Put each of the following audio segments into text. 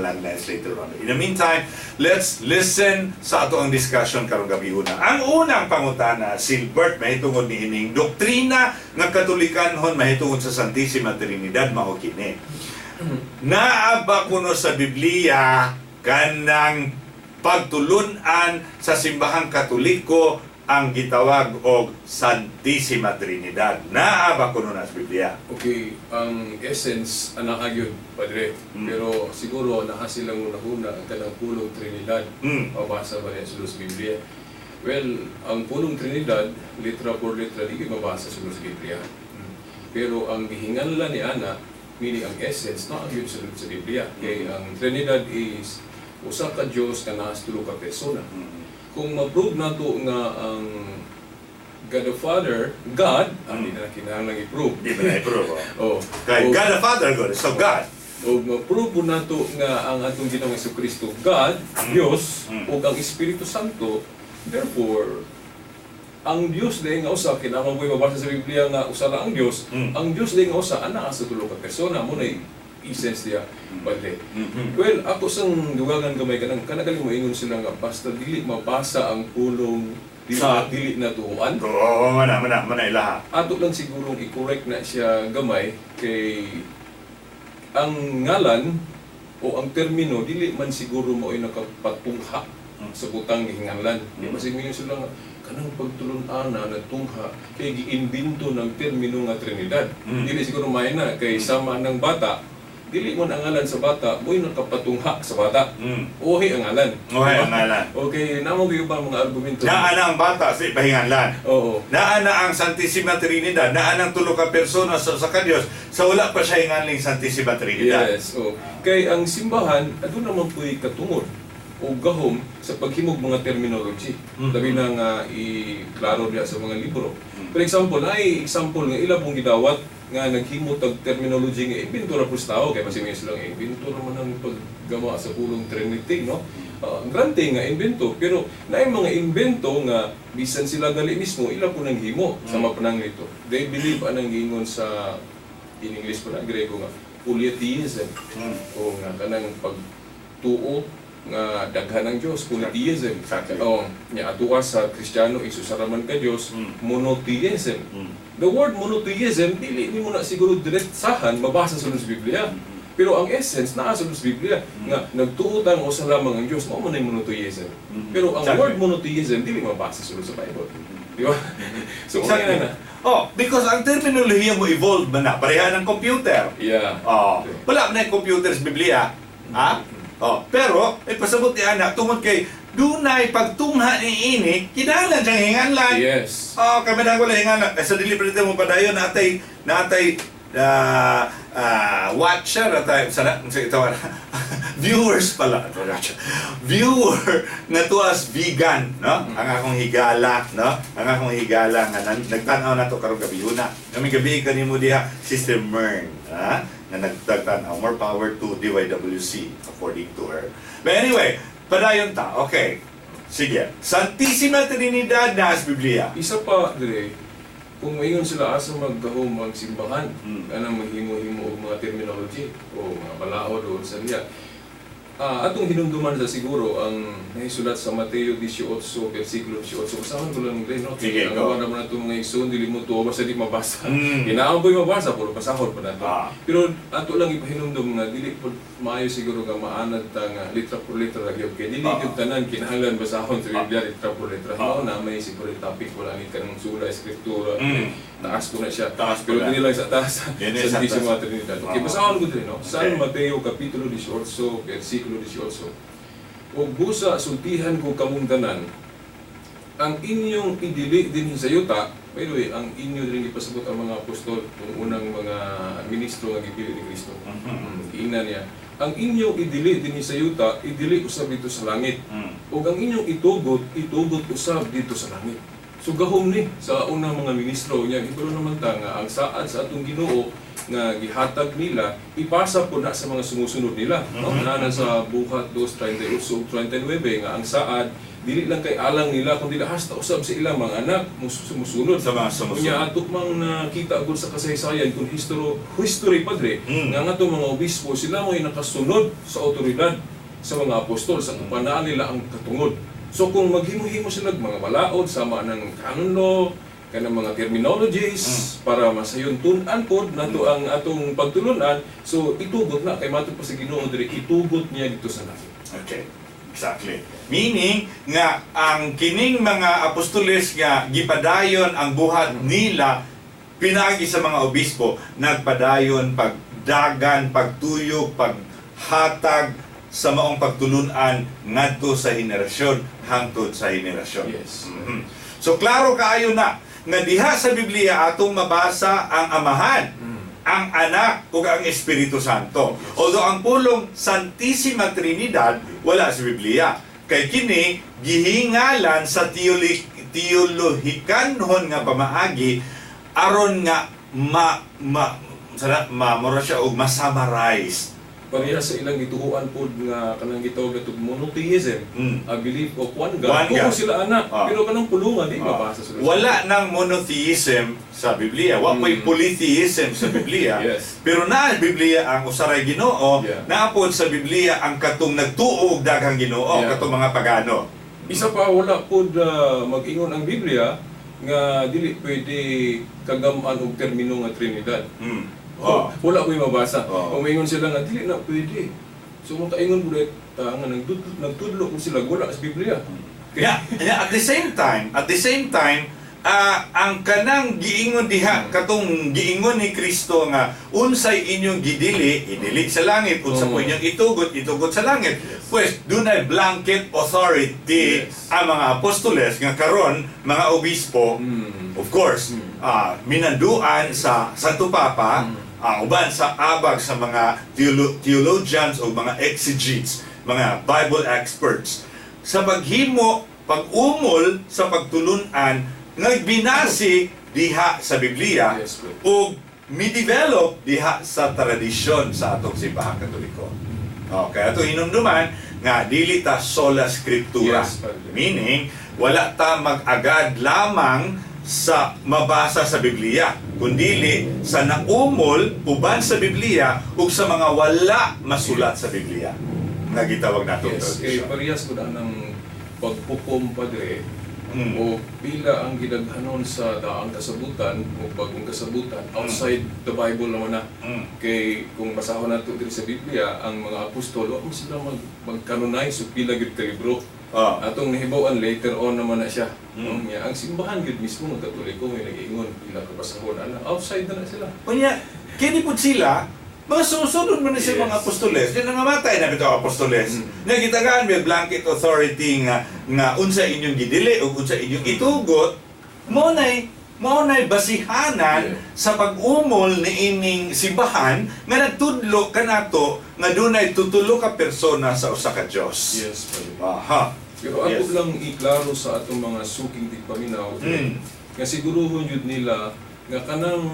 Landlines later on. In the meantime, let's listen sa ato ang discussion karong gabi una. Ang unang pangutana, Silbert, mahitungod ni ining doktrina nga Katolikanhon mahitungod sa Santissima Trinidad mao kini. Naa ba kuno sa Biblia kanang pagtulunan sa simbahang Katoliko ang gitawag og Santissima Trinidad? Naa ba kuno na sa Biblia? Okay, ang essence ana gyud, Padre. Pero siguro naa silang una-una ang kanang pulong Trinidad. Mabasa ba niya sa Biblia? Well, ang pulong Trinidad, litra por litra, di gyud mabasa sa Biblia. Pero ang gihinganlan ni ana, meaning ang essence, naa gyud sa Biblia. Kay ang Trinidad is usa ka Dios nga naa sa tulo ka persona. Kung ma-prove nato nga ang God the Father, God, di na kinahanglan i-prove. Di ba na i-prove? Oh. Oh. Kay God the Father, God. So God. O ma-prove po nato nga ang atong Ginoong Kristo God, Dios, ug ang Espiritu Santo, therefore ang Dios diay nga usa, kinahanglan mo mabasa sa Biblia nga usa ra ang Dios, ang Dios diay nga usa anaa sa tulo ka persona mo na essence diya, Padre. Well, ako sang dugangan gamay kanang kanagaling moingon sila nga basta dili mabasa ang pulong dili, dili na tuoan. Oo, mana ilaha. Ato lang sigurong i-correct na siya gamay kay ang ngalan o ang termino dili man siguro mo ay nakapatungha sa butang gihinganlan. Di ba siguro sila nga kanang pagtulun-ana nagtungha kay giimbento ng termino nga Trinidad? Dili siguro may na kay sama ng bata, dili man ang ngalan sa bata mo'y nakapatungha sa bata. Uhi ang ngalan. Uhi ang ngalan. Okay, namo gyud ba mga argumento? Naa na ang bata sa ipahinganlan. Oo. Naa na ang Santissima Trinidad, naa ang tulo ka persona sa ka Dios, sa wala pa siya hinganling Santissima Trinidad. Yes, oh. Kay ang simbahan, aduna man pu'y katungod o gahom sa paghimog mga terminology. Labi na nga i-klaro diya sa mga libro. For example, ay example nga ila pong gidawat nga naghimo tag terminology nga imbento ra pud sa tao kay basin silang imbento naman ang paggama sa pulong Trinity, no? Grante nga imbento, pero naay mga imbento nga bisan sila gali mismo ila po nang himo sama pa nang nito. They believe anang giingon sa in English pa na Grego nga polytheism o nga kanang pagtuo nga daghan ang Dios, polytheism. Oh, nya atoa sa Kristiyano is usa ra man ka Dios, monotheism. The word monotheism dili nimo na siguro direktsahan mabasa sa Biblia. Pero ang essence naa sa Biblia nga nagtuo tang usa lamang ang Dios, mao man ay monotheism. Pero ang word monotheism dili mabasa sa Bible. Di ba? So okay na. Oh, because ang terminolohiya mo evolve man na, pareha ng computer. Oh, wala na yung computer sa Biblia. Ha? Oh, pero eh pasabot ni ana tungod kay dunay pagtungha ni ini, kinahanglan siyang hinganlan. Oh, kami na wala hinganlan. Kaysa dili pa mo padayon natay natay watcher natay sa sa ito viewers pala, viewer nga tuas vegan, no? Ang akong higala, no? Ang akong higala nga nagtan-aw na to karong gabi una kami gabi kanimo diha, Sister Mern, ha, nga nagtagtan-aw. More power to DYWC according to her. But anyway, padayon ta. Okay, sige. Santissima Trinidad na sa Biblia. Isa pa dire, kung maingon sila asa maggahom ang simbahan, kanang maghimo-himo og mga terminology o mga balaod o sa diya. Atong hinumduman sa siguro ang nahisulat sa Mateo 18 versikulo 18. Usahan ko lang din, no? Sige, Ang go. gawa naman nato mga igsoon, dili mo tuwa basta di mabasa. Ginaon ko'y mabasa, puro pasahod pa nato. Pero ato lang ipahinumdum nga dili po maayo siguro nga maanad ta nga litra por litra ra gyud kay dili gyud tanan kinahanglan basahon sa Biblia litra por litra. Mao na may siguro topic wala ni kanang sola escritura. Taas ko na siya. Taas ko Pero na. dili lang sa taas. Dili sa sa Santissima taas. Trinidad. Okay, basahon ko dili, no? San Mateo kapitulo 18 versikulo 18. "Ug busa sultihan ko kamong tanan, ang inyong idili dinhi sa yuta." By the way, ang inyo din gipasabot ang mga apostol, kung unang mga ministro nga gipili ni Kristo. Giingnan niya, "Ang inyong idili dinhi sa yuta, idili usab dito sa langit. Ug ang inyong itugot, itugot usab dito sa langit." So So gahom ni sa unang mga ministro niya, hibalo naman ta nga ang saad sa atong Ginoo nga gihatag nila ipasa po na sa mga sumusunod nila, no? Na sa Buhat 2:38 ug 39 nga ang saad dili lang kay alang nila kundi hasta usab sa ilang mga anak sumusunod. Sa mga sumusunod. Unya ato mang nakita gud sa kasaysayan kung history, padre, nga ang atong mga obispo sila mo'y nakasunod sa otoridad sa mga apostol sa panaan nila ang katungod. So kung maghimo-himo sila og mga balaod sama ng canon law, kanang mga terminologies para masayon tun-an pod nato ang atong pagtulunan, so itugot na kay matud pa sa Ginoo diri, itugot niya dito sa langit. Okay. Exactly. Meaning nga ang kining mga apostoles nga gipadayon ang buhat nila pinaagi sa mga obispo, nagpadayon pagdagan, pagtuyok, paghatag sa maong pagtulunan ngadto sa henerasyon hangtod sa henerasyon. So klaro kaayo na nga diha sa Biblia atong mabasa ang Amahan, ang Anak ug ang Espiritu Santo. Although ang pulong Santissima Trinidad wala sa Biblia. Kay kini gihingalan sa teolohikanhon nga pamaagi aron nga ma ma sana ma mura siya og ma-summarize. Pareha sa ilang gituoan pod nga kanang gitawag na monotheism, a belief of one God. One Tuo God. sila ana, pero kanang pulungan di mabasa sila. Wala nang monotheism sa Biblia. Wa po'y polytheism sa Biblia. Pero naa Biblia ang usaray Ginoo, naa pod sa Biblia ang katong nagtuo og daghang Ginoo, katong mga pagano. Isa pa, wala pod mag-ingon ang Biblia nga dili pwede kagam-an og termino nga Trinidad. Oh, wala ko'y mabasa. Umingon sila nga dili na pwede. So makaingon po ta nga nagtudlo ko sila wala sa Biblia. Yeah, at the same time, ang kanang giingon diha, katong giingon ni Kristo nga unsay inyong gidili, idili sa langit, unsa po inyong itugot, itugot sa langit. Pues dunay blanket authority ang mga apostoles nga karon mga obispo, of course, minanduan sa Santo Papa, uban sa abag sa mga theologians o mga exegetes, mga Bible experts, sa paghimo, pag-umol sa pagtulunan nga binasi diha sa Biblia Yes, bro. ug mi-develop diha sa tradisyon sa atong simbahang Katoliko. Okay, ato hinumduman nga dili ta sola scriptura. Yes, padre. Meaning, wala ta mag-agad lamang sa mabasa sa Biblia, kundili sa naumol uban sa Biblia ug sa mga wala masulat sa Biblia nga gitawag nato Yes, kay tradisyon. parehas ko na ng pagpukom, padre, o pila ang gidaghanon sa daang kasabutan o bagong kasabutan outside the Bible naman na. Kay kung basahon nato diri sa Biblia, ang mga apostol wa man sila mag-canonize og pila gyud ka libro. Atong nahibaw-an later on naman na siya. No? Nya, ang simbahan gyud mismo ng Katoliko may nag-iingon pila ka basahon ana outside na na sila. Unya, kini pud sila, mga sumusunod man na sila mga apostoles. Di nangamatay na bitaw apostoles. Nagitagaan may blanket authority nga unsa inyong gidili ug unsa inyong itugot, mao nay basihanan sa pag-umol ni ining simbahan nga nagtudlo kanato nga dunay tutulo ka persona sa usa ka Dios. Yes, padre. Pero ato lang iklaro sa atong mga suking tigpaminaw nga siguruhon yun nila nga kanang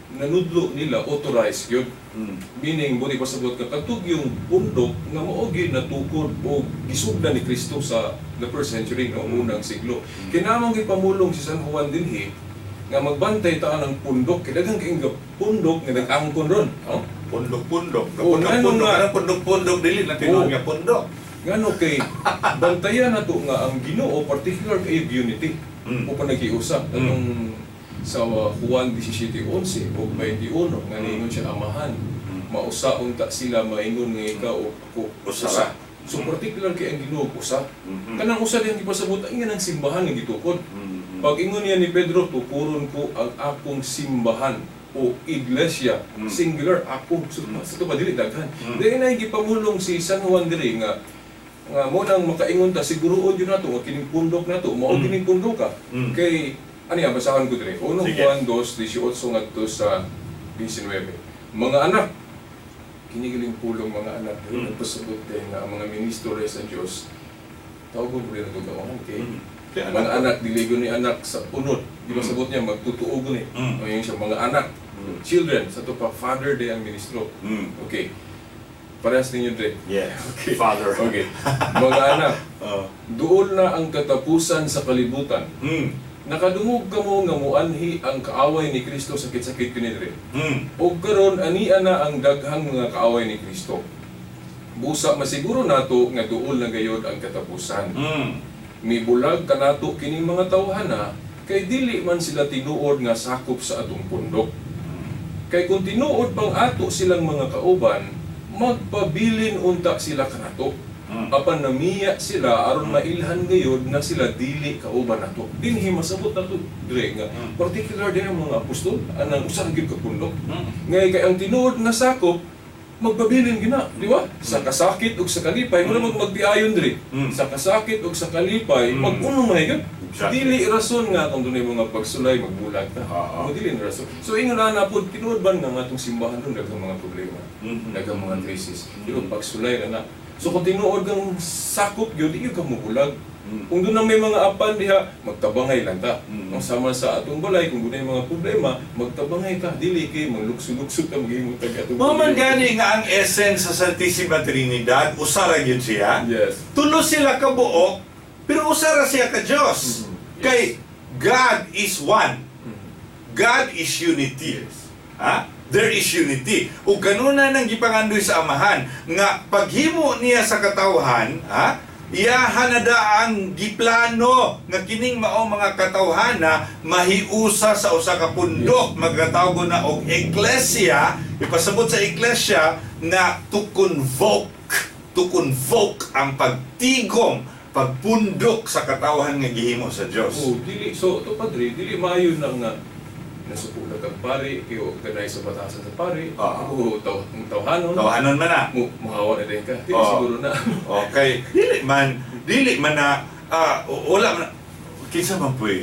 nanudlo nila authorized yun. Meaning, buti pasabot ka, katug yung pundok nga mao gyud natukod o gisugdan ni Kristo sa the first century, no, unang siglo. Kinamang gipamulong si San Juan dinhi nga magbantay ta ng pundok, kay daghang kaayong pundok nga nag-angkon ron, no? Pundok-pundok. Oo, Pundok-pundok. ngano nga- Kanang pundok-pundok dili na tinuod nga pundok. Ngano kay bantayan nato nga ang Ginoo particular kay unity o panaghiusa atong sa Juan 17:11 o 21 nga niingon siya Amahan, mausa unta sila maingon nga ikaw o ako Usa. usa. So particular kay ang Ginoo usa. Kanang usa diyang gipasabot ang ang simbahan nga gitukod. Pag ingon niya ni Pedro, tukuron ko ang akong simbahan o iglesia, singular ako. So, sa ito pa dili daghan. Dili na gipamulong si San Juan diri nga nga mo nang makaingon ta siguroon yun nato nga kining pundok nato mao kining pundok ka. Kay ano yan, basahan ko dire. 1 Sige. Juan 2:18 ngadto sa 19. Mga anak, kinigiling pulong mga anak, nagpasabot din nga ang mga ministro sa Dios. Tawag mo rin ang gagawahan kay Di anak. Mga anak, dili ni anak sa unod. Di ba sabot niya magtutuo ni. Yung siya mga anak, children, sa to pa father day ang ministro. Okay. Parehas ninyo dre. Yeah. Father. Okay. Mga anak, duol na ang katapusan sa kalibutan. Nakadungog kamo nga muanhi ang kaaway ni Kristo, sakit-sakit kini dre. Og karon ania na ang daghang mga kaaway ni Kristo. Busa masiguro nato nga duol na gayod ang katapusan. Mibulag kanato kining mga tawhana kay dili man sila tinuod nga sakop sa atong pundok. Kay kung tinuod pang ato silang mga kauban, magpabilin unta sila kanato. Apan namiya sila aron mailhan gayod nga sila dili kauban nato. Dinhi masabot nato dire nga particular din ang mga apostol anang usa ra gyud ka pundok. Ngay kay ang tinuod nga sakop magpabilin gina, di ba? Sa kasakit ug sa kalipay, mo na magdiayon diri. Sa kasakit ug sa kalipay, mag-uno man gyud. Dili rason nga kung dunay mga pagsulay magbulag ta. Mo dili na rason. So ingon na na pud tinuod ban nga atong simbahan ron daghang mga problema. Daghang mga krisis. Pero pagsulay ra na. So kung tinuod kang sakop gyud, di gyud ka mobulag. Kung doon na may mga apan diha, magtabangay lang ta. Ang sama sa atong balay, kung doon mga problema, magtabangay ta. Dili kay maglukso-lukso ta maghimo tag atong Mao man problema. gani nga ang essence sa Santissima Trinidad, usa ra gyud siya. Tulo sila ka buok, pero usa ra siya ka Dios. Kay God is one. God is unity. Ha? There is unity. Ug kanuna nang gipangandoy sa Amahan nga paghimo niya sa katawhan, ha? Iyahan na ang giplano nga kining mao mga katawhana mahiusa sa usa ka pundok, magkatawgo na og eklesia, ipasabot sa eklesia nga to convoke ang pagtigom, pagpundok sa katawhan nga gihimo sa Dios. Oh, dili so to padre, dili maayo na nga nasupula kag pari, kayo kanay sa batasan sa pari, o ang tawhanon. Tawhanon man na. Mo muhawa na din ka. Dili siguro na. Okay. Dili man na wala man kinsa man po eh.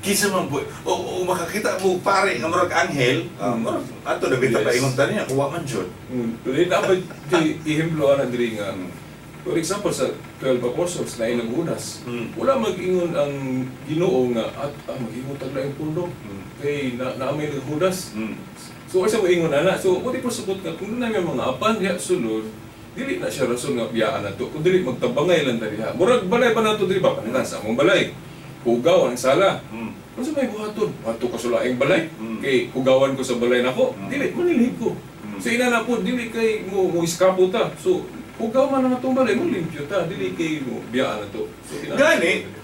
Kinsa man po o makakita mo pare nga murag anghel, murag ato na kita paingon ta niya kuwa man jud. Pero dapat di ihemplo ana diri nga for example sa 12 apostles na ilang Judas, wala mag-ingon ang Ginoo nga at maghimo tag laing pundok kay na naamay ng Judas. So asa mo ingon ana? So mo di po sukot nga kung na may mga apan diha sulod, dili na siya rason nga biyaan nato. Kung dili magtabangay lang ta diha. Murag balay pa nato diri ba panitan sa among balay. Hugaw ang sala. Unsa may buhaton? Adto ka sa laing balay. Kay hugawan ko sa balay nako. Dili manilhig ko. So ina na po dili kay mo iskapo ta. So hugaw man ang atong balay mo limpyo ta. Dili kay mo biyaan nato. So ina.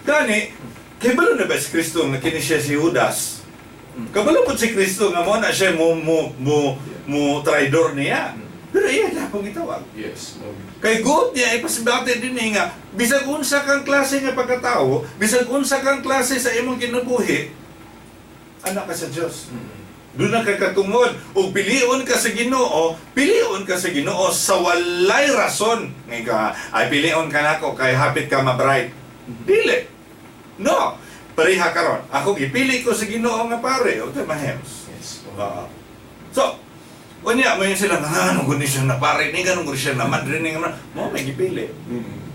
Gani, kay balo na ba si Kristo nga kini siya si Judas? Kabalo po si Kristo nga mo na siya mo traidor niya. Pero iya na akong gitawag. Yes. Mo. Kay good niya ipasibate din eh nga bisag unsa kang klase nga pagkatao, bisag unsa kang klase sa imong kinabuhi, anak ka sa Dios. Doon na ka katungod ug pilion ka sa Ginoo, pilion ka sa Ginoo sa walay rason. Ngay ka, ay pilion ka nako kay hapit ka ma-bright. Dili. No. Pareha karon. Ako gipili ko sa Ginoo nga pare, o mahems. Oo. So, unya mo sila nga ano guni siya na pare ni ganun guni siya na madre ni nga mo may gipili.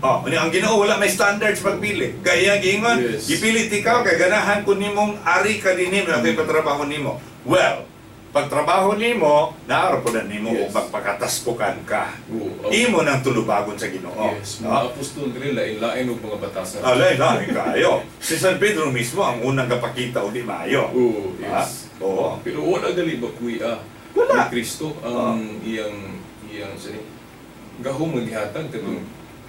Oh, unya ang Ginoo wala may standards pagpili. Kaya giingon, gipili ikaw kay ganahan ko nimong ari ka dinhi na kay patrabaho nimo. Well, pagtrabaho nimo, naaro po na nimo ug magpakataspukan ka. Imo nang tulubagon sa Ginoo. Yes, mga apostol diri lain-lain og mga batasan. Alay, lain kayo. Si San Pedro mismo ang unang kapakita o di maayo. Oo, yes. Ah, oo. Pero wala gali ba kuya? Wala. Ni Kristo ang iyang iyang sani gahom nga gihatag katong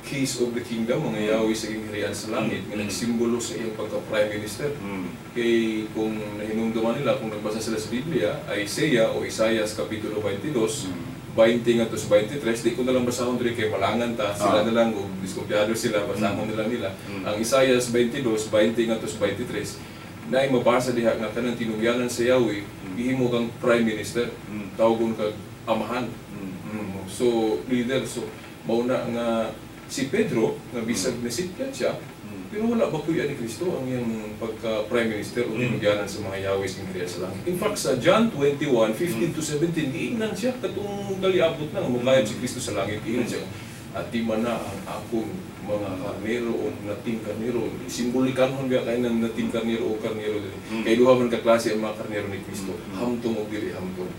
keys of the kingdom, mga yawi sa gingharian sa langit nga nagsimbolo sa iyang pagka prime minister. Kay kung nahinumduman nila, kung nagbasa sila sa Biblia, Isaiah o Isaias Kapitulo 22, 20 ngadto sa 23, di ko na lang basahon diri kay malangan ta, sila na lang og diskumpiyado sila, basahon nila nila. Ang Isaias 22, 20 ngadto sa 23, naay mabasa diha nga kanang tinugyanan sa Yahweh, gihimo kang prime minister, tawgon kag amahan. So leader, so mauna nga si Pedro nga bisag nasipyan siya, pero wala ba kuya ni Kristo ang iyang pagka prime minister o tinugyanan sa mga Yahweh sa gingharian sa langit. In fact, sa John 21, 15 to 17, giingnan siya katong kaliabot na nga mukayab si Kristo sa langit, giingnan siya. Atiman na ang akong mga karnero o nating karnero. Simbolikanhon biya kay ng nating karnero o karnero diri. Kay duha man ka klase ang mga karnero ni Kristo. Hamtong og dili hamtong.